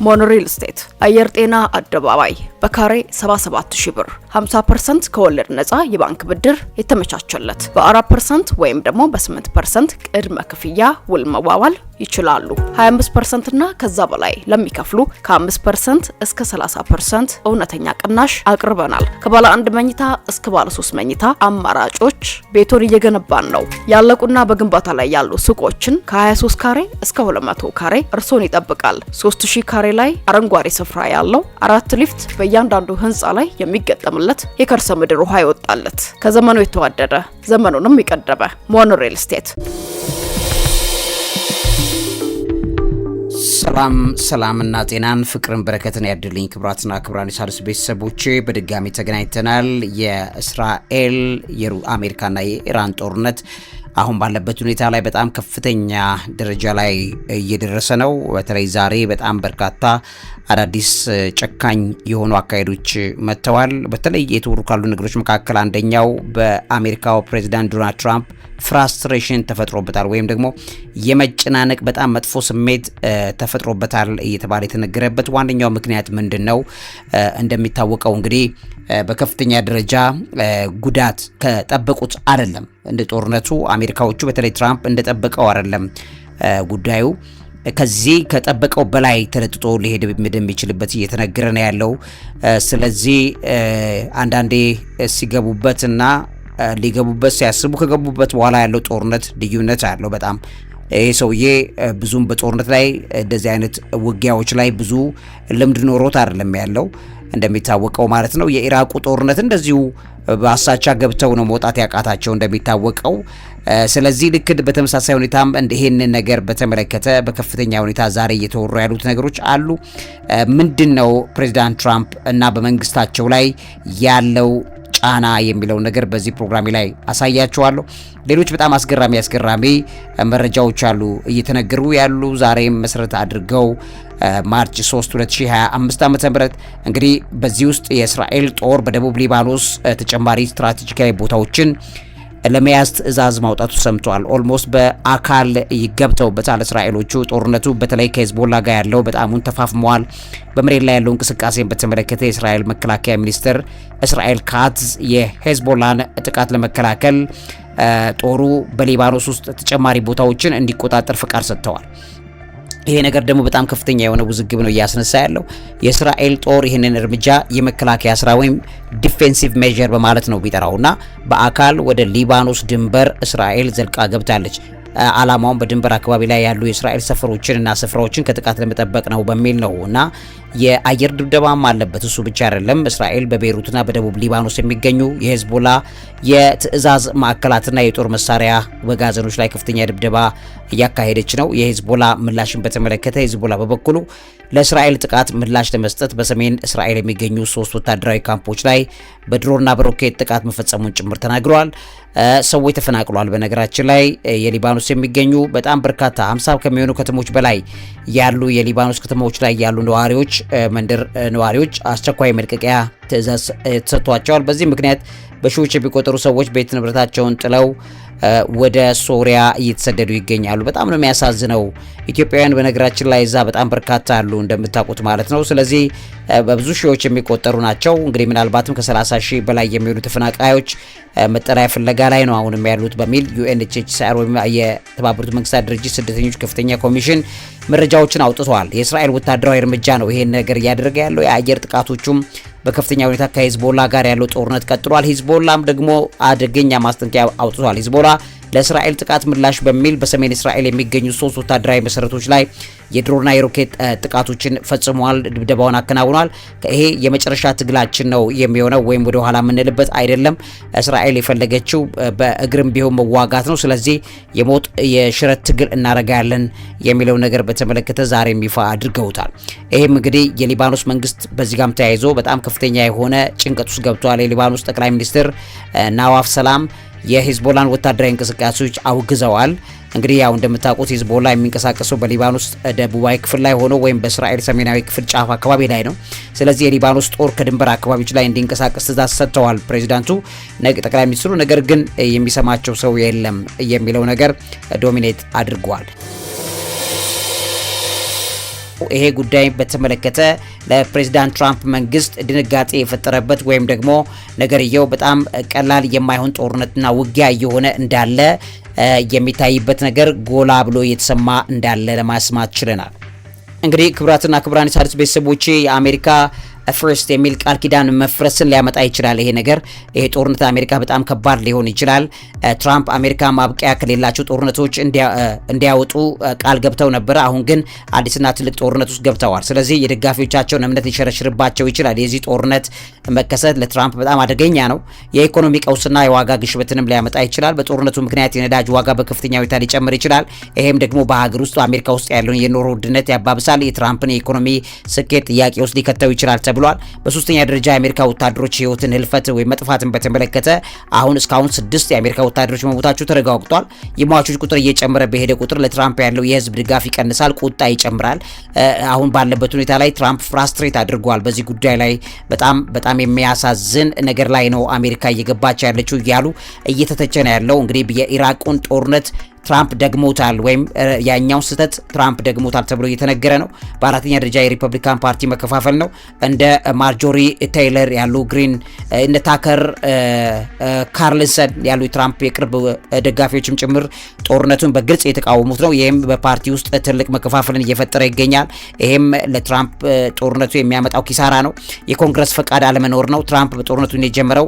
ሞን ሪል ስቴት አየር ጤና አደባባይ በካሬ 77 ሺህ ብር፣ 50% ከወለድ ነፃ የባንክ ብድር የተመቻቸለት፣ በ4% ወይም ደግሞ በ8% ቅድመ ክፍያ ውል መዋዋል ይችላሉ። 25% እና ከዛ በላይ ለሚከፍሉ ከ5% እስከ 30% እውነተኛ ቅናሽ አቅርበናል። ከባለ አንድ መኝታ እስከ ባለ ሶስት መኝታ አማራጮች ቤቶን እየገነባን ነው። ያለቁና በግንባታ ላይ ያሉ ሱቆችን ከ23 ካሬ እስከ 200 ካሬ እርሶን ይጠብቃል። 3000 ካሬ ላይ አረንጓዴ ስፍራ ያለው፣ አራት ሊፍት በእያንዳንዱ ህንፃ ላይ የሚገጠምለት፣ የከርሰ ምድር ውሃ ይወጣለት፣ ከዘመኑ የተዋደደ ዘመኑንም የቀደመ ሞን ሪል ስቴት። ሰላም ሰላምና ጤናን፣ ፍቅርን፣ በረከትን ያድልኝ። ክቡራትና ክቡራን የሣድስ ቤተሰቦቼ፣ በድጋሚ ተገናኝተናል። የእስራኤል፣ የአሜሪካና የኢራን ጦርነት አሁን ባለበት ሁኔታ ላይ በጣም ከፍተኛ ደረጃ ላይ እየደረሰ ነው። በተለይ ዛሬ በጣም በርካታ አዳዲስ ጨካኝ የሆኑ አካሄዶች መጥተዋል። በተለይ የተወሩ ካሉ ነገሮች መካከል አንደኛው በአሜሪካው ፕሬዚዳንት ዶናልድ ትራምፕ frustration ተፈጥሮበታል ወይም ደግሞ የመጨናነቅ በጣም መጥፎ ስሜት ተፈጥሮበታል እየተባለ የተነገረበት ዋነኛው ምክንያት ምንድን ነው? እንደሚታወቀው እንግዲህ በከፍተኛ ደረጃ ጉዳት ከጠበቁት አይደለም። እንደ ጦርነቱ አሜሪካዎቹ በተለይ ትራምፕ እንደጠበቀው አይደለም፣ ጉዳዩ ከዚህ ከጠበቀው በላይ ተለጥጦ ሊሄድ እንደሚችልበት እየተነገረ ነው ያለው። ስለዚህ አንዳንዴ ሲገቡበትና ሊገቡበት ሲያስቡ ከገቡበት በኋላ ያለው ጦርነት ልዩነት አለው በጣም። ይህ ሰውዬ ብዙም በጦርነት ላይ፣ እንደዚህ አይነት ውጊያዎች ላይ ብዙ ልምድ ኖሮት አይደለም ያለው፣ እንደሚታወቀው ማለት ነው። የኢራቁ ጦርነት እንደዚሁ በአሳቻ ገብተው ነው መውጣት ያቃታቸው እንደሚታወቀው። ስለዚህ ልክ በተመሳሳይ ሁኔታም ይሄንን ነገር በተመለከተ በከፍተኛ ሁኔታ ዛሬ እየተወሩ ያሉት ነገሮች አሉ። ምንድን ነው ፕሬዚዳንት ትራምፕ እና በመንግስታቸው ላይ ያለው ጫና የሚለው ነገር በዚህ ፕሮግራሜ ላይ አሳያችኋለሁ። ሌሎች በጣም አስገራሚ አስገራሚ መረጃዎች አሉ እየተነገሩ ያሉ፣ ዛሬም መሰረት አድርገው March 3 2025 ዓ.ም። እንግዲህ በዚህ ውስጥ የእስራኤል ጦር በደቡብ ሊባኖስ ተጨማሪ ስትራቴጂካዊ ቦታዎችን ለመያዝ ትዕዛዝ ማውጣቱ ሰምቷል። Almost በአካል ይገብተውበታል እስራኤሎቹ። ጦርነቱ በተለይ ከሄዝቦላ ጋር ያለው በጣሙን ተፋፍመዋል። በመሬት ላይ ያለው እንቅስቃሴን በተመለከተ የእስራኤል መከላከያ ሚኒስትር እስራኤል ካትዝ የሄዝቦላን ጥቃት ለመከላከል ጦሩ በሊባኖስ ውስጥ ተጨማሪ ቦታዎችን እንዲቆጣጠር ፍቃድ ሰጥተዋል። ይሄ ነገር ደግሞ በጣም ከፍተኛ የሆነ ውዝግብ ነው እያስነሳ ያለው። የእስራኤል ጦር ይህንን እርምጃ የመከላከያ ስራ ወይም defensive measure በማለት ነው ቢጠራውና በአካል ወደ ሊባኖስ ድንበር እስራኤል ዘልቃ ገብታለች። ዓላማውን በድንበር አካባቢ ላይ ያሉ የእስራኤል ሰፈሮችን እና ስፍራዎችን ከጥቃት ለመጠበቅ ነው በሚል ነው እና የአየር ድብደባም አለበት። እሱ ብቻ አይደለም። እስራኤል በቤይሩትና በደቡብ ሊባኖስ የሚገኙ የሄዝቦላ የትዕዛዝ ማዕከላትና የጦር መሳሪያ መጋዘኖች ላይ ከፍተኛ ድብደባ እያካሄደች ነው። የሄዝቦላ ምላሽን በተመለከተ ሄዝቦላ በበኩሉ ለእስራኤል ጥቃት ምላሽ ለመስጠት በሰሜን እስራኤል የሚገኙ ሶስት ወታደራዊ ካምፖች ላይ በድሮንና በሮኬት ጥቃት መፈጸሙን ጭምር ተናግረዋል። ሰዎች ተፈናቅለዋል። በነገራችን ላይ የሊባኖስ የሚገኙ በጣም በርካታ 50 ከሚሆኑ ከተሞች በላይ ያሉ የሊባኖስ ከተሞች ላይ ያሉ ነዋሪዎች፣ መንደር ነዋሪዎች አስቸኳይ መልቀቂያ ትዕዛዝ ተሰጥቷቸዋል። በዚህ ምክንያት በሺዎች የሚቆጠሩ ሰዎች ቤት ንብረታቸውን ጥለው ወደ ሶሪያ እየተሰደዱ ይገኛሉ። በጣም ነው የሚያሳዝነው። ኢትዮጵያውያን በነገራችን ላይ እዛ በጣም በርካታ አሉ እንደምታውቁት ማለት ነው። ስለዚህ በብዙ ሺዎች የሚቆጠሩ ናቸው። እንግዲህ ምናልባትም ከ30 ሺህ በላይ የሚሆኑ ተፈናቃዮች መጠለያ ፍለጋ ላይ ነው አሁንም ያሉት በሚል UNHCR ወይም የተባበሩት መንግስታት ድርጅት ስደተኞች ከፍተኛ ኮሚሽን መረጃዎችን አውጥተዋል። የእስራኤል ወታደራዊ እርምጃ ነው ይሄን ነገር እያደረገ ያለው። የአየር ጥቃቶቹም በከፍተኛ ሁኔታ ከሂዝቦላ ጋር ያለው ጦርነት ቀጥሏል። ሂዝቦላም ደግሞ አደገኛ ማስጠንቀቂያ አውጥቷል። ሂዝቦላ ለእስራኤል ጥቃት ምላሽ በሚል በሰሜን እስራኤል የሚገኙ ሶስት ወታደራዊ መሰረቶች ላይ የድሮንና የሮኬት ጥቃቶችን ፈጽሟል። ድብደባውን አከናውኗል። ይሄ የመጨረሻ ትግላችን ነው የሚሆነው ወይም ወደ ኋላ የምንልበት አይደለም። እስራኤል የፈለገችው በእግርም ቢሆን መዋጋት ነው። ስለዚህ የሞት የሽረት ትግል እናደርጋለን የሚለው ነገር በተመለከተ ዛሬም ይፋ አድርገውታል። ይህም እንግዲህ የሊባኖስ መንግስት በዚህ ጋም ተያይዞ በጣም ከፍተኛ የሆነ ጭንቀት ውስጥ ገብቷል። የሊባኖስ ጠቅላይ ሚኒስትር ናዋፍ ሰላም የሂዝቦላን ወታደራዊ እንቅስቃሴዎች አውግዘዋል። እንግዲህ ያው እንደምታውቁት ሂዝቦላ የሚንቀሳቀሰው በሊባኖስ ደቡባዊ ክፍል ላይ ሆኖ ወይም በእስራኤል ሰሜናዊ ክፍል ጫፍ አካባቢ ላይ ነው። ስለዚህ የሊባኖስ ጦር ከድንበር አካባቢዎች ላይ እንዲንቀሳቀስ ትዕዛዝ ሰጥተዋል ፕሬዚዳንቱ፣ ጠቅላይ ሚኒስትሩ። ነገር ግን የሚሰማቸው ሰው የለም የሚለው ነገር dominate አድርጓል። ይሄ ጉዳይ በተመለከተ ለፕሬዚዳንት ትራምፕ መንግስት ድንጋጤ የፈጠረበት ወይም ደግሞ ነገርየው በጣም ቀላል የማይሆን ጦርነትና ውጊያ እየሆነ እንዳለ የሚታይበት ነገር ጎላ ብሎ እየተሰማ እንዳለ ለማስማት ችለናል። እንግዲህ ክቡራትና ክቡራን የሣድስ ቤተሰቦቼ የአሜሪካ first የሚል ቃል ኪዳን መፍረስን ሊያመጣ ይችላል። ይሄ ነገር ይሄ ጦርነት አሜሪካ በጣም ከባድ ሊሆን ይችላል። ትራምፕ አሜሪካ ማብቂያ ከሌላቸው ጦርነቶች እንዲያወጡ ቃል ገብተው ነበረ። አሁን ግን አዲስና ትልቅ ጦርነት ውስጥ ገብተዋል። ስለዚህ የደጋፊዎቻቸውን እምነት ሊሸረሽርባቸው ይችላል። የዚህ ጦርነት መከሰት ለትራምፕ በጣም አደገኛ ነው። የኢኮኖሚ ቀውስና የዋጋ ግሽበትንም ሊያመጣ ይችላል። በጦርነቱ ምክንያት የነዳጅ ዋጋ በከፍተኛ ሁኔታ ሊጨምር ይችላል። ይሄም ደግሞ በሀገር ውስጥ አሜሪካ ውስጥ ያለውን የኑሮ ውድነት ያባብሳል። የትራምፕን የኢኮኖሚ ስኬት ጥያቄ ውስጥ ሊከተው ይችላል ተብሏል። በሶስተኛ ደረጃ የአሜሪካ ወታደሮች ህይወትን ህልፈት ወይም መጥፋትን በተመለከተ አሁን እስካሁን 6 የአሜሪካ ወታደሮች መሞታቸው ተረጋግጧል። የሟቾች ቁጥር እየጨመረ በሄደ ቁጥር ለትራምፕ ያለው የህዝብ ድጋፍ ይቀንሳል፣ ቁጣ ይጨምራል። አሁን ባለበት ሁኔታ ላይ ትራምፕ frustrate አድርጓል። በዚህ ጉዳይ ላይ በጣም በጣም የሚያሳዝን ነገር ላይ ነው አሜሪካ እየገባች ያለችው እያሉ እየተተቸ ነው ያለው። እንግዲህ የኢራቁን ጦርነት ትራምፕ ደግሞታል ወይም ያኛው ስህተት ትራምፕ ደግሞታል ተብሎ እየተነገረ ነው። በአራተኛ ደረጃ የሪፐብሊካን ፓርቲ መከፋፈል ነው። እንደ ማርጆሪ ቴይለር ያሉ ግሪን፣ እንደ ታከር ካርልሰን ያሉ የትራምፕ የቅርብ ደጋፊዎችም ጭምር ጦርነቱን በግልጽ የተቃወሙት ነው። ይህም በፓርቲ ውስጥ ትልቅ መከፋፈልን እየፈጠረ ይገኛል። ይህም ለትራምፕ ጦርነቱ የሚያመጣው ኪሳራ ነው። የኮንግረስ ፈቃድ አለመኖር ነው። ትራምፕ በጦርነቱን የጀመረው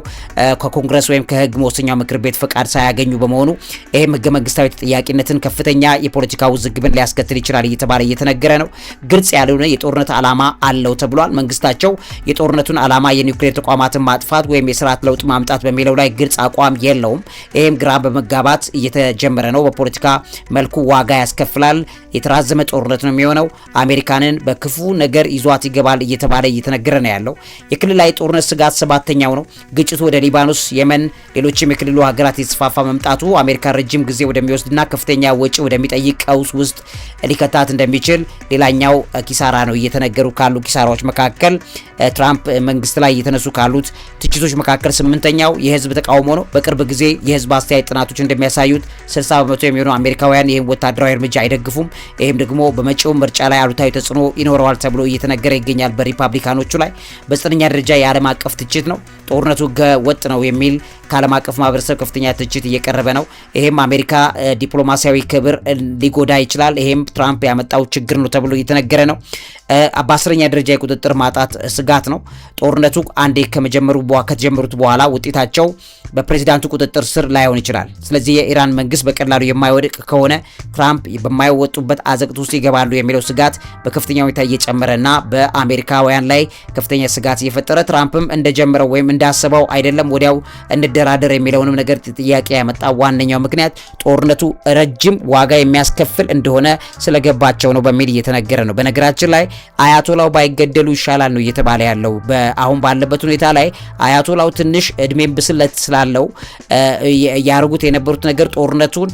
ከኮንግረስ ወይም ከህግ መወሰኛው ምክር ቤት ፈቃድ ሳያገኙ በመሆኑ ይህም ህገ መንግስታዊ ተጠያቂነትን ከፍተኛ የፖለቲካ ውዝግብን ሊያስከትል ይችላል እየተባለ እየተነገረ ነው። ግልጽ ያልሆነ የጦርነት ዓላማ አለው ተብሏል። መንግስታቸው የጦርነቱን ዓላማ የኒውክሌር ተቋማትን ማጥፋት ወይም የስርዓት ለውጥ ማምጣት በሚለው ላይ ግልጽ አቋም የለውም። ይህም ግራ በመጋባት እየተጀመረ ነው። በፖለቲካ መልኩ ዋጋ ያስከፍላል። የተራዘመ ጦርነት ነው የሚሆነው። አሜሪካንን በክፉ ነገር ይዟት ይገባል እየተባለ እየተነገረ ነው ያለው። የክልላዊ ጦርነት ስጋት ሰባተኛው ነው። ግጭቱ ወደ ሊባኖስ፣ የመን፣ ሌሎችም የክልሉ ሀገራት የተስፋፋ መምጣቱ አሜሪካ ረጅም ጊዜ ወደሚወስድና ከፍተኛ ወጪ ወደሚጠይቅ ቀውስ ውስጥ ሊከታት እንደሚችል ሌላኛው ኪሳራ ነው። እየተነገሩ ካሉ ኪሳራዎች መካከል ትራምፕ መንግስት ላይ እየተነሱ ካሉት ትችቶች መካከል ስምንተኛው የህዝብ ተቃውሞ ነው። በቅርብ ጊዜ የህዝብ አስተያየት ጥናቶች እንደሚያሳዩት 60% የሚሆኑ አሜሪካውያን ይህም ወታደራዊ እርምጃ አይደግፉም። ይህም ደግሞ በመጪው ምርጫ ላይ አሉታዊ ተጽዕኖ ይኖረዋል ተብሎ እየተነገረ ይገኛል በሪፐብሊካኖቹ ላይ። በዘጠነኛ ደረጃ የዓለም አቀፍ ትችት ነው። ጦርነቱ ወጥ ነው የሚል ከዓለም አቀፍ ማህበረሰብ ከፍተኛ ትችት እየቀረበ ነው። ይሄም አሜሪካ ዲፕሎማሲያዊ ክብር ሊጎዳ ይችላል። ይሄም ትራምፕ ያመጣው ችግር ነው ተብሎ እየተነገረ ነው። በአስረኛ ደረጃ የቁጥጥር ማጣት ስጋት ነው። ጦርነቱ አንዴ ከተጀመሩት በኋላ ውጤታቸው በፕሬዚዳንቱ ቁጥጥር ስር ላይሆን ይችላል። ስለዚህ የኢራን መንግስት በቀላሉ የማይወድቅ ከሆነ ትራምፕ በማይወጡበት አዘቅት ውስጥ ይገባሉ የሚለው ስጋት በከፍተኛ ሁኔታ እየጨመረና በአሜሪካውያን ላይ ከፍተኛ ስጋት እየፈጠረ ትራምፕም እንደጀመረው ወይም እንዳሰበው አይደለም ወዲያው እንደራደር የሚለውንም ነገር ጥያቄ ያመጣ ዋነኛው ምክንያት ጦርነቱ ረጅም ዋጋ የሚያስከፍል እንደሆነ ስለገባቸው ነው በሚል እየተነገረ ነው። በነገራችን ላይ አያቶላው ባይገደሉ ይሻላል ነው እየተባለ ያለው። አሁን ባለበት ሁኔታ ላይ አያቶላው ትንሽ እድሜን ብስለት ስላለው ያደርጉት የነበሩት ነገር ጦርነቱን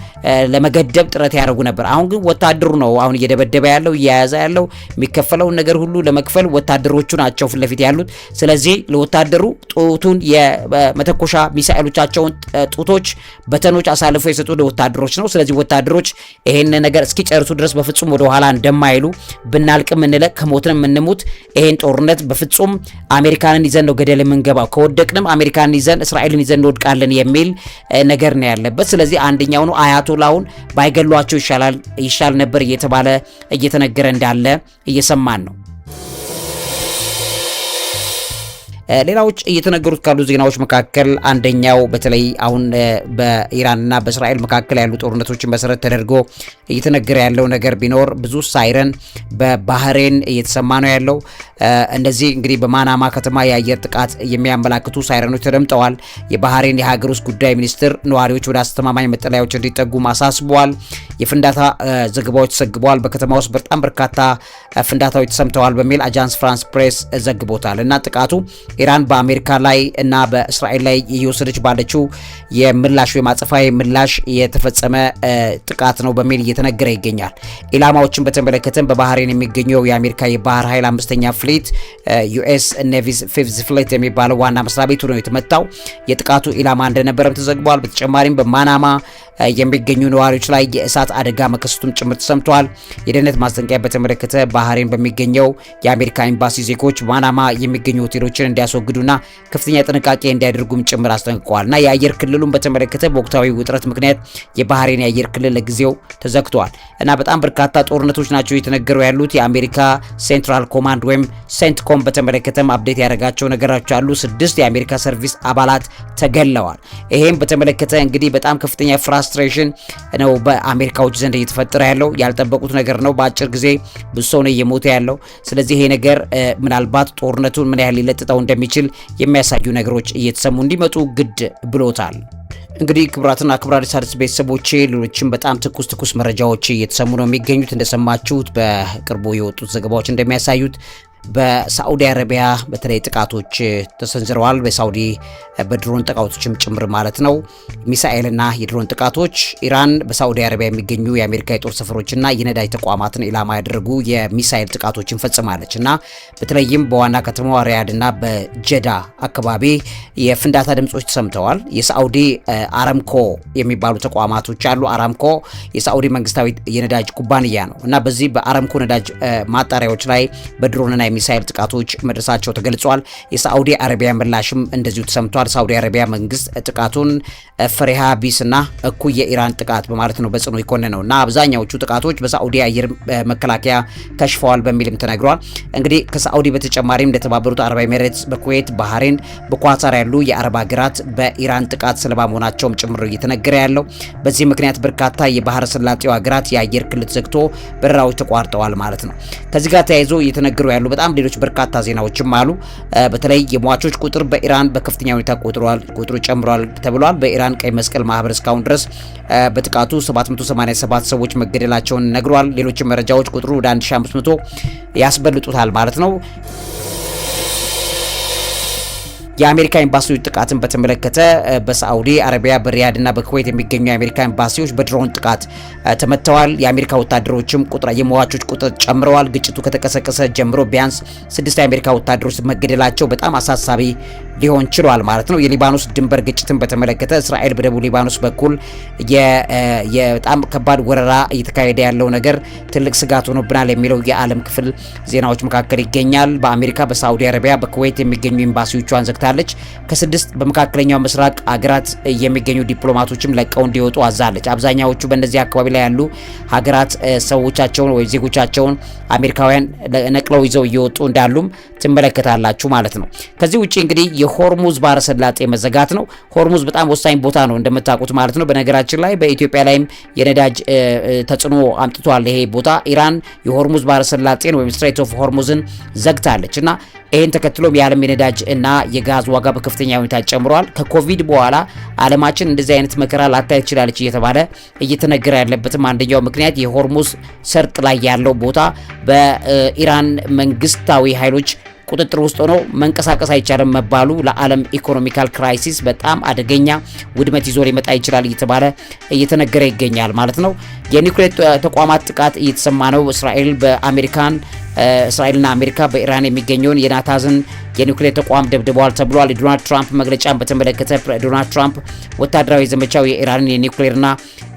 ለመገደብ ጥረት ያደርጉ ነበር። አሁን ግን ወታደሩ ነው አሁን እየደበደበ ያለው እየያዘ ያለው የሚከፈለውን ነገር ሁሉ ለመክፈል ወታደሮቹ ናቸው ፊት ለፊት ያሉት። ስለዚህ ለወታደሩ ጡቱን የመተኮሻ ሚሳኤሎቻቸውን ጡቶች በተኖች አሳልፎ የሰጡ ለወታደሮች ነው። ስለዚህ ወታደሮች ይሄን ነገር እስኪጨርሱ ድረስ በፍጹም ወደ ኋላ እንደማይሉ ብናልቅም እንለቅ ከሞትንም እንሙት ይሄን ጦርነት በፍጹም አሜሪካንን ይዘን ነው ገደል የምንገባው፣ ከወደቅንም አሜሪካንን ይዘን እስራኤልን ይዘን እንወድቃለን የሚል ነገር ነው ያለበት። ስለዚህ አንደኛው ነው አያቶላውን ባይገሏቸው ይሻል ነበር እየተባለ እየተነገረ እንዳለ እየሰማን ነው። ሌላዎች እየተነገሩት ካሉ ዜናዎች መካከል አንደኛው በተለይ አሁን በኢራንና በእስራኤል መካከል ያሉ ጦርነቶችን መሰረት ተደርጎ እየተነገረ ያለው ነገር ቢኖር ብዙ ሳይረን በባህሬን እየተሰማ ነው ያለው። እንደዚህ እንግዲህ በማናማ ከተማ የአየር ጥቃት የሚያመላክቱ ሳይረኖች ተደምጠዋል። የባህሬን የሀገር ውስጥ ጉዳይ ሚኒስትር ነዋሪዎች ወደ አስተማማኝ መጠለያዎች እንዲጠጉ አሳስበዋል። የፍንዳታ ዘገባዎች ተዘግበዋል። በከተማ ውስጥ በጣም በርካታ ፍንዳታዎች ተሰምተዋል በሚል አጃንስ ፍራንስ ፕሬስ ዘግቦታል እና ጥቃቱ ኢራን በአሜሪካ ላይ እና በእስራኤል ላይ እየወሰደች ባለችው የምላሽ ወይም አጸፋዊ ምላሽ የተፈጸመ ጥቃት ነው በሚል እየተነገረ ይገኛል። ኢላማዎችን በተመለከተም በባህሬን የሚገኘው የአሜሪካ የባህር ኃይል 5ኛ fleet US Navy's Fifth Fleet የሚባለው ዋና መስሪያ ቤቱ ነው የተመታው። የጥቃቱ ኢላማ እንደነበረም ተዘግቧል። በተጨማሪም በማናማ የሚገኙ ነዋሪዎች ላይ የእሳት አደጋ መከሰቱም ጭምር ተሰምቷል። የደህንነት ማስጠንቀቂያ በተመለከተ ባህሬን በሚገኘው የአሜሪካ ኤምባሲ ዜጎች ማናማ የሚገኙ ሆቴሎችን እንዲያስወግዱና ከፍተኛ ጥንቃቄ እንዲያደርጉም ጭምር አስጠንቅቀዋል። እና የአየር ክልሉን በተመለከተ በወቅታዊ ውጥረት ምክንያት የባህሬን የአየር ክልል ለጊዜው ተዘግቷል። እና በጣም በርካታ ጦርነቶች ናቸው እየተነገሩ ያሉት። የአሜሪካ Central Command ወይም CENTCOM በተመለከተም update ያደረጋቸው ነገሮች አሉ። 6 የአሜሪካ service አባላት ተገለዋል። ይሄም በተመለከተ እንግዲህ በጣም ከፍተኛ frustration ነው በአሜሪካዎች ዘንድ እየተፈጠረ ያለው። ያልጠበቁት ነገር ነው። በአጭር ጊዜ ብዙ ሰው ነው እየሞተ ያለው። ስለዚህ ይሄ ነገር ምናልባት ጦርነቱን ምን ያህል ሊለጥጠው እንደሚችል የሚያሳዩ ነገሮች እየተሰሙ እንዲመጡ ግድ ብሎታል። እንግዲህ ክቡራትና ክቡራን ሣድስ ቤተሰቦቼ ሌሎችም በጣም ትኩስ ትኩስ መረጃዎች እየተሰሙ ነው የሚገኙት። እንደሰማችሁት በቅርቡ የወጡት ዘገባዎች እንደሚያሳዩት በሳዑዲ አረቢያ በተለይ ጥቃቶች ተሰንዝረዋል። በሳዑዲ በድሮን ጥቃቶችም ጭምር ማለት ነው። ሚሳኤልና የድሮን ጥቃቶች ኢራን በሳዑዲ አረቢያ የሚገኙ የአሜሪካ የጦር ሰፈሮችና የነዳጅ ተቋማትን ኢላማ ያደረጉ የሚሳኤል ጥቃቶችን ፈጽማለች እና በተለይም በዋና ከተማዋ ሪያድና በጀዳ አካባቢ የፍንዳታ ድምጾች ተሰምተዋል። የሳዑዲ አራምኮ የሚባሉ ተቋማቶች አሉ። አራምኮ የሳዑዲ መንግስታዊ የነዳጅ ኩባንያ ነው እና በዚህ በአራምኮ ነዳጅ ማጣሪያዎች ላይ በድሮንና የሚሳኤል ጥቃቶች መድረሳቸው ተገልጿል። የሳዑዲ አረቢያ ምላሽም እንደዚሁ ተሰምቷል። ሳዑዲ አረቢያ መንግስት ጥቃቱን ፍሬሃ ቢስና እኩይ የኢራን ጥቃት በማለት ነው በጽኑ የኮነነው እና አብዛኛዎቹ ጥቃቶች በሳዑዲ አየር መከላከያ ከሽፈዋል በሚልም ተነግሯል። እንግዲህ ከሳዑዲ በተጨማሪም እንደተባበሩት አረብ ኤሚሬትስ፣ በኩዌት፣ ባህሬን፣ በኳታር ያሉ የአረብ ሀገራት በኢራን ጥቃት ሰለባ መሆናቸውም ጭምር እየተነገረ ያለው። በዚህ ምክንያት በርካታ የባህረ ሰላጤው ሀገራት የአየር ክልል ዘግቶ በረራዎች ተቋርጠዋል ማለት ነው። ከዚህ ጋር ተያይዞ እየተነገሩ ያሉ በጣም ሌሎች በርካታ ዜናዎችም አሉ። በተለይ የሟቾች ቁጥር በኢራን በከፍተኛ ሁኔታ ቁጥሩ ጨምሯል ተብሏል። በኢራን ቀይ መስቀል ማህበር እስካሁን ድረስ በጥቃቱ 787 ሰዎች መገደላቸውን ነግሯል። ሌሎችም መረጃዎች ቁጥሩ ወደ 1500 ያስበልጡታል ማለት ነው። የአሜሪካ ኤምባሲዎች ጥቃትን በተመለከተ በሳዑዲ አረቢያ በሪያድና በኩዌት የሚገኙ የአሜሪካ ኤምባሲዎች በድሮን ጥቃት ተመተዋል። የአሜሪካ ወታደሮችም የሟቾች ቁጥር ጨምረዋል። ግጭቱ ከተቀሰቀሰ ጀምሮ ቢያንስ 6 የአሜሪካ ወታደሮች መገደላቸው በጣም አሳሳቢ ሊሆን ችሏል ማለት ነው። የሊባኖስ ድንበር ግጭትን በተመለከተ እስራኤል በደቡብ ሊባኖስ በኩል በጣም ከባድ ወረራ እየተካሄደ ያለው ነገር ትልቅ ስጋት ሆኖብናል የሚለው የዓለም ክፍል ዜናዎች መካከል ይገኛል። በአሜሪካ፣ በሳዑዲ አረቢያ፣ በኩዌት የሚገኙ ኤምባሲዎቿን ዘግታለች። ከ6 በመካከለኛው ምስራቅ አገራት የሚገኙ ዲፕሎማቶችም ለቀው እንዲወጡ አዛለች። አብዛኛዎቹ በእነዚህ አካባቢ ላይ ያሉ ሀገራት ሰዎቻቸውን ወይ ዜጎቻቸውን አሜሪካውያን ነቅለው ይዘው እየወጡ እንዳሉም ትመለከታላችሁ ማለት ነው። ከዚህ ውጪ እንግዲህ የሆርሙዝ ባህረ ሰላጤ መዘጋት ነው። ሆርሙዝ በጣም ወሳኝ ቦታ ነው እንደምታውቁት ማለት ነው። በነገራችን ላይ በኢትዮጵያ ላይም የነዳጅ ተጽዕኖ አምጥቷል ይሄ ቦታ። ኢራን የሆርሙዝ ባህረ ሰላጤን ወይም Strait of Hormuz ን ዘግታለች እና ይህን ተከትሎም የዓለም የነዳጅ እና የጋዝ ዋጋ በከፍተኛ ሁኔታ ጨምሯል። ከኮቪድ በኋላ ዓለማችን እንደዚህ አይነት መከራ ላታይ ትችላለች እየተባለ እየተነገረ ያለበትም አንደኛው ምክንያት የሆርሙዝ ሰርጥ ላይ ያለው ቦታ በኢራን መንግስታዊ ኃይሎች ቁጥጥር ውስጥ ሆኖ መንቀሳቀስ አይቻልም መባሉ ለዓለም economical crisis በጣም አደገኛ ውድመት ይዞ ሊመጣ ይችላል እየተባለ እየተነገረ ይገኛል ማለት ነው። የኒውክሌር ተቋማት ጥቃት እየተሰማ ነው። እስራኤል በአሜሪካን እስራኤልና አሜሪካ በኢራን የሚገኘውን የናታዝን የኒውክሌር ተቋም ደብድበዋል ተብሏል። የዶናልድ ትራምፕ መግለጫን በተመለከተ ዶናልድ ትራምፕ ወታደራዊ ዘመቻው የኢራንን የኒውክሌርና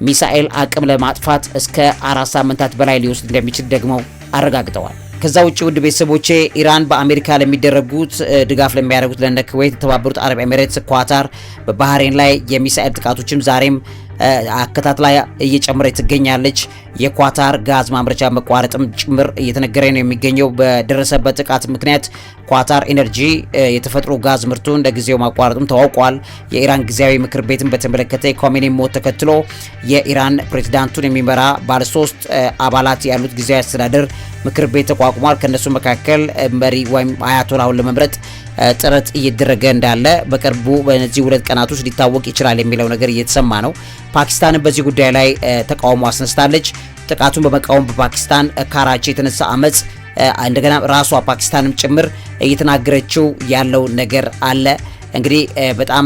ሚሳኤል አቅም ለማጥፋት እስከ 4 ሳምንታት በላይ ሊወስድ እንደሚችል ደግሞ አረጋግጠዋል። ከዛ ውጪ ውድ ቤተሰቦቼ ኢራን በአሜሪካ ለሚደረጉት ድጋፍ ለሚያደርጉት ለእነ ኩዌት፣ የተባበሩት አረብ ኤሚሬትስ፣ ኳታር፣ በባህሬን ላይ የሚሳኤል ጥቃቶችም ዛሬም አከታትላ እየጨመረች ትገኛለች። የኳታር ጋዝ ማምረቻ መቋረጥም ጭምር እየተነገረ ነው የሚገኘው። በደረሰበት ጥቃት ምክንያት ኳታር ኢነርጂ የተፈጥሮ ጋዝ ምርቱን ለጊዜው ማቋረጡም ታውቋል። የኢራን ጊዜያዊ ምክር ቤትን በተመለከተ የኮሜኒ ሞት ተከትሎ የኢራን ፕሬዝዳንቱን የሚመራ ባለ 3 አባላት ያሉት ጊዜያዊ አስተዳደር ምክር ቤት ተቋቁሟል። ከነሱ መካከል መሪ ወይም አያቶላሁን ለመምረጥ ጥረት እየተደረገ እንዳለ በቅርቡ በነዚህ 2 ቀናት ውስጥ ሊታወቅ ይችላል የሚለው ነገር እየተሰማ ነው። ፓኪስታን በዚህ ጉዳይ ላይ ተቃውሞ አስነስታለች። ጥቃቱን በመቃወም በፓኪስታን ካራቺ የተነሳ አመጽ እንደገና ራሷ ፓኪስታንም ጭምር እየተናገረችው ያለው ነገር አለ። እንግዲህ በጣም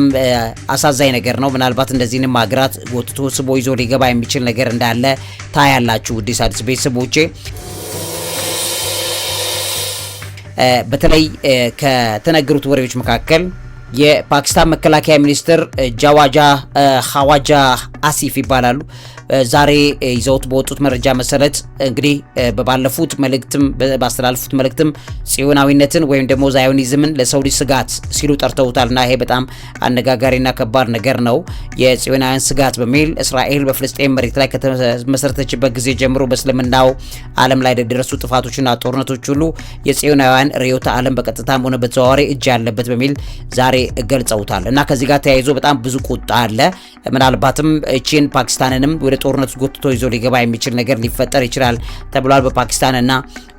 አሳዛኝ ነገር ነው። ምናልባት እንደዚህንም ሀገራት ጎትቶ ስቦ ይዞ ሊገባ የሚችል ነገር እንዳለ ታያላችሁ። ውድ ሣድስ ቤተሰቦቼ፣ በተለይ ከተነገሩት ወሬዎች መካከል የፓኪስታን መከላከያ ሚኒስትር ጃዋጃ ኻዋጃ አሲፍ ይባላሉ። ዛሬ ይዘውት በወጡት መረጃ መሰረት እንግዲህ በባለፉት መልእክትም ባስተላለፉት መልእክትም ጽዮናዊነትን ወይም ደግሞ ዛዮኒዝምን ለሰው ልጅ ስጋት ሲሉ ጠርተውታልና ይሄ በጣም አነጋጋሪና ከባድ ነገር ነው። የጽዮናውያን ስጋት በሚል እስራኤል በፍልስጤም መሬት ላይ ከተመሰረተችበት ጊዜ ጀምሮ በእስልምናው ዓለም ላይ ለደረሱ ጥፋቶችና ጦርነቶች ሁሉ የጽዮናውያን ርዕዮተ ዓለም በቀጥታም ሆነ በተዘዋዋሪ እጅ ያለበት በሚል ዛሬ ገልጸውታል እና ከዚህ ጋር ተያይዞ በጣም ብዙ ቁጣ አለ። ምናልባትም እቺን ፓኪስታንንም ወደ ጦርነት ጎትቶ ይዞ ሊገባ የሚችል ነገር ሊፈጠር ይችላል ተብሏል። በፓኪስታንና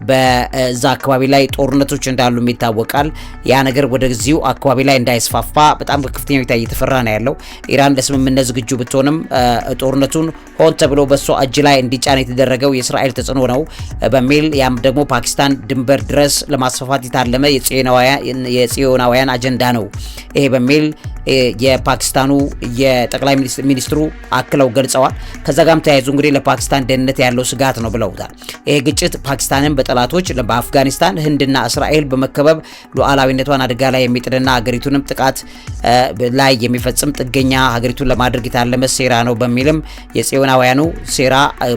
በዛ አካባቢ ላይ ጦርነቶች እንዳሉ ይታወቃል። ያ ነገር ወደዚሁ አካባቢ ላይ እንዳይስፋፋ በጣም በከፍተኛ ሁኔታ እየተፈራ ነው ያለው። ኢራን ለስምምነት ዝግጁ ብትሆንም ጦርነቱን ሆን ተብሎ በሷ እጅ ላይ እንዲጫን የተደረገው የእስራኤል ተጽዕኖ ነው በሚል፣ ያም ደግሞ ፓኪስታን ድንበር ድረስ ለማስፋፋት የታለመ የጽዮናውያን አጀንዳ ነው ይሄ በሚል የፓኪስታኑ የጠቅላይ ሚኒስትሩ አክለው ገልጸዋል። ከዛ ጋርም ተያይዞ እንግዲህ ለፓኪስታን ደህንነት ያለው ስጋት ነው ብለውታል። ይሄ ግጭት ፓኪስታንን በጠላቶች በአፍጋኒስታን፣ ህንድና እስራኤል በመከበብ ሉዓላዊነቷን አደጋ ላይ የሚጥልና ሀገሪቱንም ጥቃት ላይ የሚፈጽም ጥገኛ ሀገሪቱን ለማድረግ የታለመ ሴራ ነው በሚልም የጽዮናውያኑ ሴራ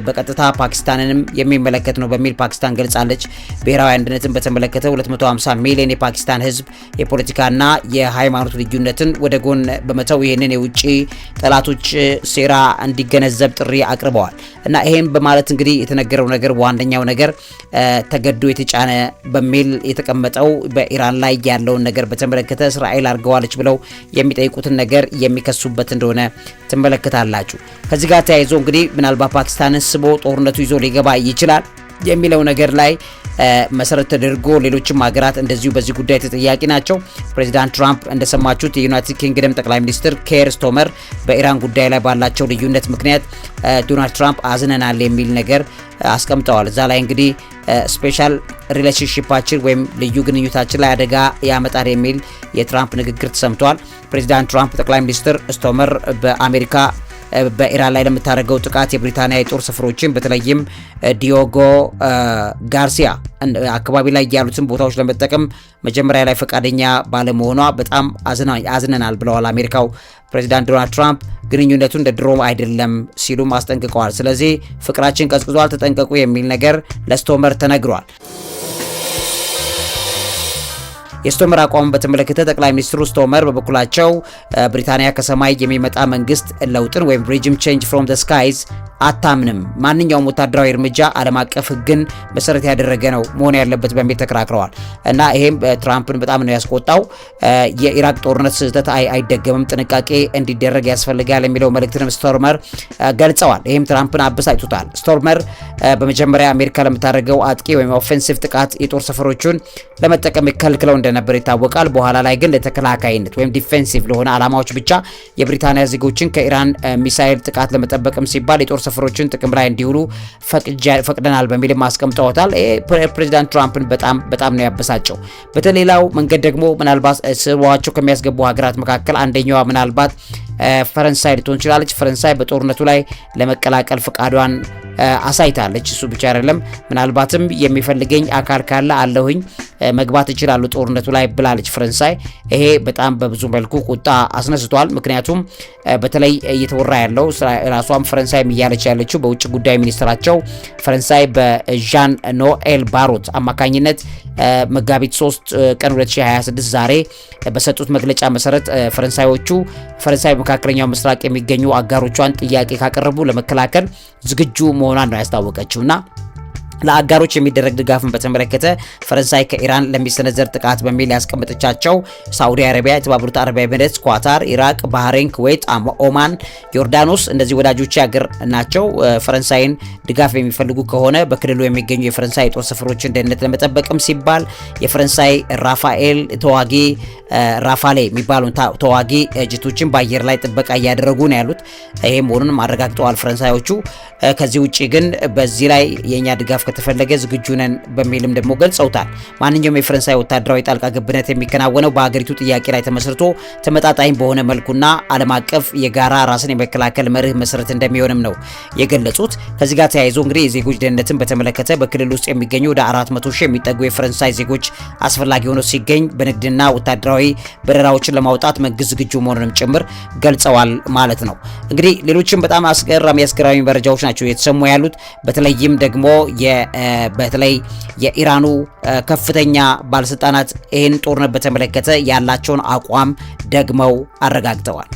በቀጥታ ፓኪስታንንም የሚመለከት ነው በሚል ፓኪስታን ገልጻለች። ብሔራዊ አንድነትን በተመለከተ 250 ሚሊዮን የፓኪስታን ህዝብ የፖለቲካና የሃይማኖት ልዩነትን ወደ ጎን በመተው ይህንን የውጭ ጠላቶች ሴራ እንዲገነዘብ ጥሪ አቅርበዋል። እና ይሄን በማለት እንግዲህ የተነገረው ነገር ዋነኛው ነገር ተገዶ የተጫነ በሚል የተቀመጠው በኢራን ላይ ያለውን ነገር በተመለከተ እስራኤል አድርገዋለች ብለው የሚጠይቁትን ነገር የሚከሱበት እንደሆነ ትመለከታላችሁ። ከዚህ ጋር ተያይዞ እንግዲህ ምናልባት ፓኪስታንን ስቦ ጦርነቱ ይዞ ሊገባ ይችላል የሚለው ነገር ላይ መሰረት ተደርጎ ሌሎችም ሀገራት እንደዚሁ በዚህ ጉዳይ ተጠያቂ ናቸው። ፕሬዚዳንት ትራምፕ እንደሰማችሁት የዩናይትድ ኪንግደም ጠቅላይ ሚኒስትር ኬር ስቶመር በኢራን ጉዳይ ላይ ባላቸው ልዩነት ምክንያት ዶናልድ ትራምፕ አዝነናል የሚል ነገር አስቀምጠዋል። እዛ ላይ እንግዲህ special relationship ኣችን ወይም ልዩ ግንኙነታችን ላይ አደጋ ያመጣል የሚል የትራምፕ ንግግር ተሰምቷል። ፕሬዚዳንት ትራምፕ ጠቅላይ ሚኒስትር ስቶመር በአሜሪካ በኢራን ላይ ለምታደርገው ጥቃት የብሪታንያ የጦር ሰፈሮችን በተለይም ዲዮጎ ጋርሲያ አካባቢ ላይ ያሉትን ቦታዎች ለመጠቀም መጀመሪያ ላይ ፈቃደኛ ባለመሆኗ በጣም አዝነናል ብለዋል። አሜሪካው ፕሬዚዳንት ዶናልድ ትራምፕ ግንኙነቱ እንደ ድሮም አይደለም ሲሉም አስጠንቅቀዋል። ስለዚህ ፍቅራችን ቀዝቅዟል፣ ተጠንቀቁ የሚል ነገር ለስቶመር ተነግሯል። የስቶመር አቋሙን በተመለከተ ጠቅላይ ሚኒስትሩ ስቶመር በበኩላቸው ብሪታንያ ከሰማይ የሚመጣ መንግስት ለውጥን ወይም regime change from the skies አታምንም፣ ማንኛውም ወታደራዊ እርምጃ ዓለም አቀፍ ሕግን መሰረት ያደረገ ነው መሆን ያለበት በሚል ተከራክረዋል። እና ይሄም ትራምፕን በጣም ነው ያስቆጣው። የኢራቅ ጦርነት ስህተት አይደገምም፣ ጥንቃቄ እንዲደረግ ያስፈልጋል የሚለው መልእክትንም ስቶርመር ገልጸዋል። ይህም ትራምፕን አበሳጭቶታል። ስቶርመር በመጀመሪያ አሜሪካ ለምታደርገው አጥቂ ወይም offensive ጥቃት የጦር ሰፈሮቹን ለመጠቀም ከልክለው እንደነበር ይታወቃል። በኋላ ላይ ግን ለተከላካይነት ወይም defensive ለሆነ ዓላማዎች ብቻ የብሪታንያ ዜጎችን ከኢራን ሚሳኤል ጥቃት ለመጠበቅም ሲባል የጦር ሰፈሮችን ጥቅም ላይ እንዲውሉ ፈቅደናል በሚልም አስቀምጠውታል። ይሄ ፕሬዚዳንት ትራምፕን በጣም በጣም ነው ያበሳጨው። በተሌላው መንገድ ደግሞ ምናልባት ስቧቸው ከሚያስገቡ ሀገራት መካከል አንደኛዋ ምናልባት ፈረንሳይ ልትሆን ትችላለች። ፈረንሳይ በጦርነቱ ላይ ለመቀላቀል ፈቃዷን አሳይታለች። እሱ ብቻ አይደለም፣ ምናልባትም የሚፈልገኝ አካል ካለ አለሁኝ፣ መግባት እችላለሁ ጦርነቱ ላይ ብላለች ፈረንሳይ። ይሄ በጣም በብዙ መልኩ ቁጣ አስነስቷል። ምክንያቱም በተለይ እየተወራ ያለው ራሷም ፈረንሳይ እያለች ያለችው በውጭ ጉዳይ ሚኒስትራቸው ፈረንሳይ በዣን ኖኤል ባሮት አማካኝነት መጋቢት 3 ቀን 2026 ዛሬ በሰጡት መግለጫ መሰረት ፈረንሳዮቹ ፈረንሳይ በመካከለኛው ምስራቅ የሚገኙ አጋሮቿን ጥያቄ ካቀረቡ ለመከላከል ዝግጁ መሆኗን ነው ያስታወቀችውና ለአጋሮች የሚደረግ ድጋፍን በተመለከተ ፈረንሳይ ከኢራን ለሚሰነዘር ጥቃት በሚል ያስቀመጠቻቸው ሳዑዲ አረቢያ፣ የተባበሩት አረብ ኤሚሬትስ፣ ኳታር፣ ኢራቅ፣ ባህሬን፣ ኩዌት፣ ኦማን፣ ዮርዳኖስ እነዚህ ወዳጆች ሀገር ናቸው። ፈረንሳይን ድጋፍ የሚፈልጉ ከሆነ በክልሉ የሚገኙ የፈረንሳይ የጦር ሰፈሮችን ደህንነት ለመጠበቅም ሲባል የፈረንሳይ ራፋኤል ተዋጊ ራፋሌ የሚባሉ ተዋጊ ጀቶችን በአየር ላይ ጥበቃ እያደረጉ ነው ያሉት። ይሄ መሆኑንም አረጋግጠዋል ፈረንሳዮቹ። ከዚህ ውጪ ግን በዚህ ላይ የኛ ድጋፍ ከተፈለገ ዝግጁ ነን በሚልም ደግሞ ገልጸውታል። ማንኛውም የፈረንሳይ ወታደራዊ ጣልቃ ገብነት የሚከናወነው በሀገሪቱ ጥያቄ ላይ ተመስርቶ ተመጣጣኝ በሆነ መልኩና ዓለም አቀፍ የጋራ ራስን የመከላከል መርህ መሰረት እንደሚሆንም ነው የገለጹት። ከዚህ ጋር ተያይዞ እንግዲህ የዜጎች ደህንነትን በተመለከተ በክልል ውስጥ የሚገኙ ወደ 400 ሺህ የሚጠጉ የፈረንሳይ ዜጎች አስፈላጊ ሆኖ ሲገኝ በንግድና ወታደራዊ በረራዎችን ለማውጣት መንግስት ዝግጁ መሆኑንም ጭምር ገልጸዋል ማለት ነው። እንግዲህ ሌሎችም በጣም አስገራሚ አስገራሚ መረጃዎች ናቸው የተሰሙ ያሉት። በተለይም ደግሞ በተለይ የኢራኑ ከፍተኛ ባለስልጣናት ይህን ጦርነት በተመለከተ ያላቸውን አቋም ደግመው አረጋግጠዋል።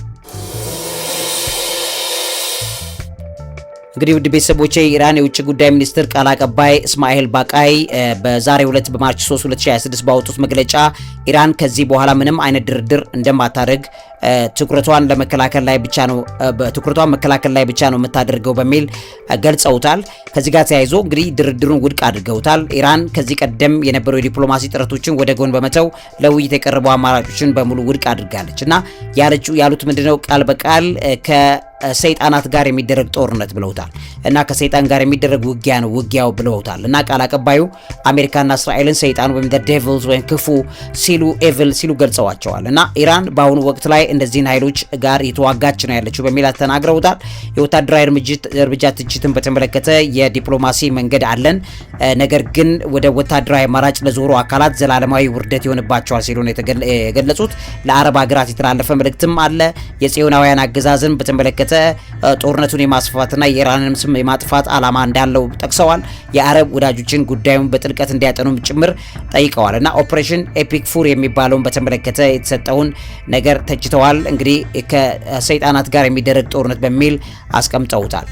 እንግዲህ ውድ ቤተሰቦቼ የኢራን የውጭ ጉዳይ ሚኒስትር ቃል አቀባይ እስማኤል ባቃይ በዛሬው ዕለት በ March 3 2026 ባወጡት መግለጫ ኢራን ከዚህ በኋላ ምንም አይነት ድርድር እንደማታደርግ፣ ትኩረቷን መከላከል ላይ ብቻ ነው የምታደርገው በሚል ገልጸውታል። ከዚህ ጋር ተያይዞ እንግዲህ ድርድሩን ውድቅ አድርገውታል። ኢራን ከዚህ ቀደም የነበሩ የዲፕሎማሲ ጥረቶችን ወደ ጎን በመተው ለውይይት የቀረቡ አማራጮችን በሙሉ ውድቅ አድርጋለች እና ያሉት ምንድነው ቃል በቃል ከሰይጣናት ጋር የሚደረግ ጦርነት ብለውታል እና ከሰይጣን ጋር የሚደረግ ውጊያ ነው ውጊያው ብለውታል። እና ቃል አቀባዩ አሜሪካና እስራኤልን ሰይጣን ወይም devils ወይም ክፉ ሲሉ፣ evil ሲሉ ገልጸዋቸዋል። እና ኢራን በአሁኑ ወቅት ላይ እነዚህን ኃይሎች ጋር የተዋጋች ነው ያለችው በሚል ተናግረውታል። የወታደራዊ እርምጃ ትችትን በተመለከተ የዲፕሎማሲ መንገድ አለን፣ ነገር ግን ወደ ወታደራዊ አማራጭ ለዞሩ አካላት ዘላለማዊ ውርደት ይሆንባቸዋል ሲሉ ነው የገለጹት። ለአረብ ሀገራት የተላለፈ መልእክትም አለ። የጽዮናውያን አገዛዝን በተመለከተ ጦርነቱን የማስፋፋትና የኢራንንም ስም የማጥፋት ዓላማ እንዳለው ጠቅሰዋል። የአረብ ወዳጆችን ጉዳዩን በጥልቀት እንዲያጠኑም ጭምር ጠይቀዋል እና Operation Epic Fury የሚባለውን በተመለከተ የተሰጠውን ነገር ተችተዋል። እንግዲህ ከሰይጣናት ጋር የሚደረግ ጦርነት በሚል አስቀምጠውታል።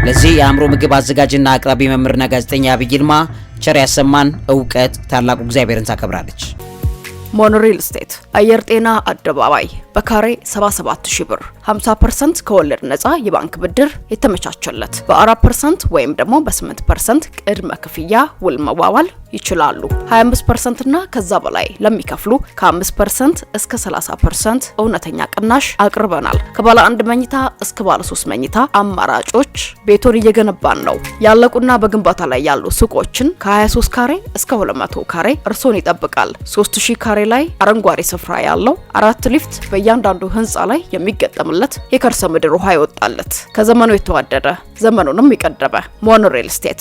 ለዚህ የአእምሮ ምግብ አዘጋጅና አቅራቢ መምህርና ጋዜጠኛ ዐቢይ ይልማ። ቸር ያሰማን። እውቀት ታላቁ እግዚአብሔርን ታከብራለች። ሞን ሪል ስቴት አየር ጤና አደባባይ በካሬ 77 ሺህ ብር 50% ከወለድ ነፃ የባንክ ብድር የተመቻቸለት፣ በ4% ወይም ደግሞ በ8% ቅድመ ክፍያ ውል መዋዋል ይችላሉ። 25% እና ከዛ በላይ ለሚከፍሉ ከ5% እስከ 30% እውነተኛ ቅናሽ አቅርበናል። ከባለ አንድ መኝታ እስከ ባለ ሶስት መኝታ አማራጮች ቤቶን እየገነባን ነው። ያለቁና በግንባታ ላይ ያሉ ሱቆችን ከ23 ካሬ እስከ 200 ካሬ እርሶን ይጠብቃል። 3000 ካሬ ላይ አረንጓዴ ስፍራ ያለው፣ አራት ሊፍት በእያንዳንዱ ህንፃ ላይ የሚገጠምለት፣ የከርሰ ምድር ውሃ ይወጣለት፣ ከዘመኑ የተዋደደ ዘመኑንም የቀደመ ሞን ሪል ስቴት።